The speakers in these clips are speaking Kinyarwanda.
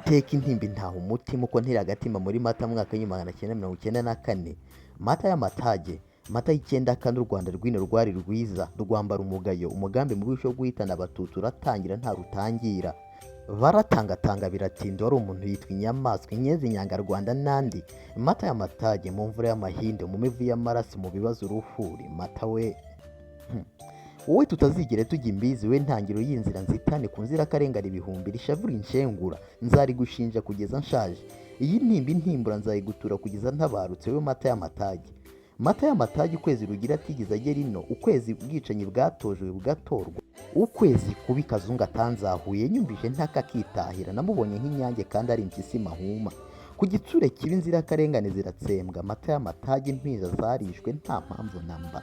Iteka intimba intaha umutima uko ntera agatima muri Mata mwaka w'1994. Mata y'amatage, Mata y'icyenda kane, u Rwanda rw'ino rwari rwiza, rwambara umugayo. Umugambi mubisha wo guhitana Abatutsi uratangira nta rutangira. Baratangatanga biratinda, wari umuntu yitwa inyamaswa, inyenzi, inyangarwanda n'andi. Mata y'amatage, mu mvura y'amahindu, mu mivu y'amaraso, mu bibazo uruhuri. Mata we, wowe tutazigera tujya imbizi, we ntangiro y'inzira nzitane ku nzirakarengane ibihumbi rishavura inshengura, nzarigushinja kugeza nshaje. Iyi ntimba intimbura nzayigutura kugeza ntabarutse, we Mata y'amatage. Mata y'amatage, ukwezi Rugira atigeze agera ino, ukwezi ubwicanyi bwatojwe bugatorwa, ukwezi kubi Kazungu atanzahuye, nyumvise ntakakitahira, namubonye nk'inyange kandi ari impyisi mahuma. Ku gitsure kibi inzirakarengane ziratsembwa. Mata y'amatage, impinja zarishwe nta mpamvu namba.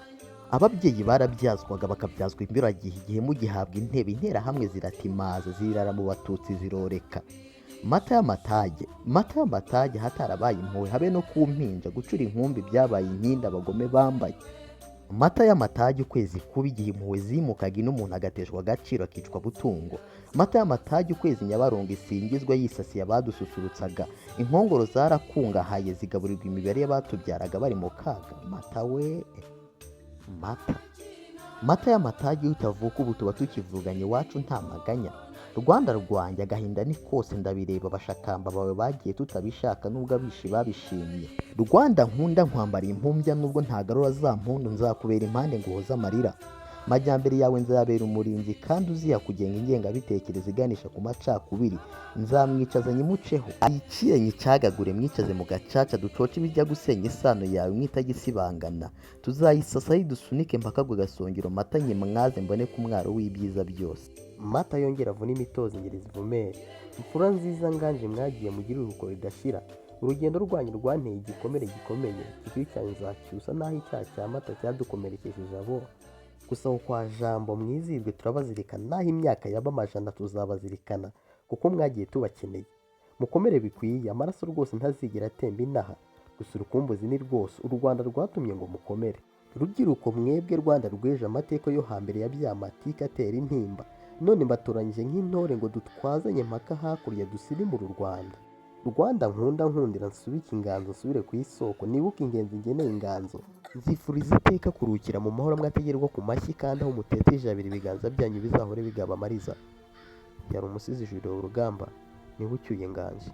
Ababyeyi barabyazwaga bakabyazwa imburagihe, igihe mugihabwa intebe interahamwe ziratimaza, zirara mu Batutsi ziroreka. Mata y'amatage, Mata y'amatage, hatarabaye impuhwe habe no ku mpinja, gucura inkumbi byabaye inkindi abagome bambaye. Mata y'amatage, ukwezi kuba igihe impuhwe zimukaga ino, umuntu agateshwa agaciro akicwa butungo. Mata y'amatage, ukwezi Nyabarongo isingizwa yisasiye abadususurutsaga, inkongoro zarakungahaye zigaburirwa imibare y'abatubyaraga bari mu kaga. Mata we, Mata, Mata y'amatage, iyo utavuka ubu tuba tukivuganye iwacu nta maganya. Rwanda rwanjye, agahinda ni kose ndabireba, abashakamba bawe bagiye tutabishaka nubwo abishi babishimye. Rwanda nkunda, nkwambara impumbya nubwo ntagarura za mpundu, nzakubera impande nguhoze amarira. Majyambere yawe nzabera umurinzi, kandi uziha kugenga ingengabitekerezo iganisha ku macakubiri nzamwicaza nyimuceho, ayicire nyicagagure, mwicaze mu gacaca, ducoce ibijya gusenya isano yawe mwitagisibangana, tuzayisasa yidusunike mpaka ku gasongero. Mata nyimwaze mbone ku mwaro w'ibyiza byose. Mata yongera avune imitozo ingeri zivumere. Mfura nziza nganje, mwagiye mugire iruhuko ridashira. Urugendo rwanyu rwanteye igikomere gikomeye, ikibi cyanyu nzacyusa n'aho icyaha cya Mata cyadukomerekesheje abo. Gusa aho kwa Jambo mwizihirwe, turabazirikana n'aho imyaka yaba amajana tuzabazirikana kuko mwagiye tubakeneye. Mukomere bikwiye, amaraso rwose ntazigera atemba inaha. Gusa urukumbuzi ni rwose, u Rwanda rwatumye ngo mukomere. Rubyiruko mwebwe Rwanda rw'ejo, amateka yo hambere ya byamatike atera intimba, none mbatoranyije nk'intore ngo dutwazanye mpaka hakurya dusirimure u Rwanda. Rwanda nkunda, nkundira nsubike inganzo nsubire ku isoko, nibuke ingenzi ngeneye inganzo. Nzifuriza iteka kuruhukira mu mahoro mwategerwa ku mashyi, kandi aho mutetse ijabiro ibiganza byanyu bizahore bigaba amariza. Yari umusizi Juriro Rugamba, niwe ucyuye Nganji.